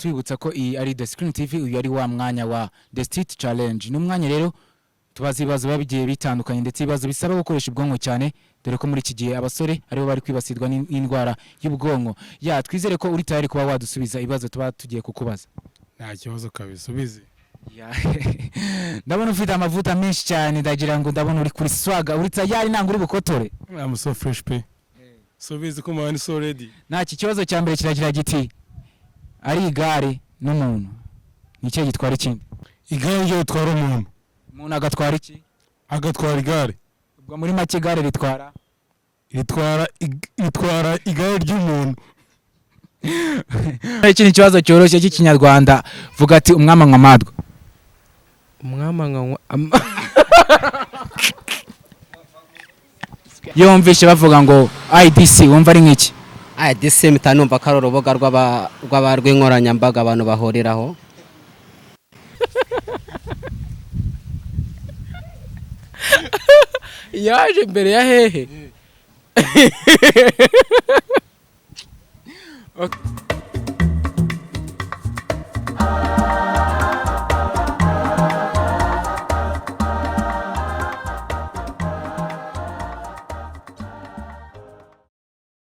Tubibutsa ko iyi ari The Screen TV, uyu ari wa mwanya wa The Street Challenge. Ni umwanya rero tubaza ibibazo biba bigiye bitandukanye, ndetse ibibazo bisaba gukoresha ubwonko cyane, dore ko muri iki gihe abasore aribo bari kwibasirwa n'indwara y'ubwonko. Ya, twizere ko uri tayari kuba wadusubiza ibibazo tuba tugiye kukubaza. Nta kibazo kabisa, ubizi. Ya, ndabona ufite amavuta menshi cyane, ndagira ngo ndabona uri kuri swaga, uri tayari, ntabwo uri bukotore. I'm so fresh pe, so bizi ko man so ready. Nta kibazo. Cya mbere kiragira giti: ari igare n'umuntu, ni ikihe gitwara ikindi? Igare ryo ritwara umuntu. Umuntu agatwara iki? Agatwara igare. Ubwo muri make igare ritwara? Ritwara igare ry'umuntu. Iki ni ikibazo cyoroshye cy'Ikinyarwanda. Vuga ati: "Umwami anywa amadwa." Umwami anywa Iyo wumvishe bavuga ngo IDC, wumva ari nk'iki? IDC mpita numva ko ari urubuga rw'inkoranyambaga abantu bahuriraho. Yaje mbere ya hehe?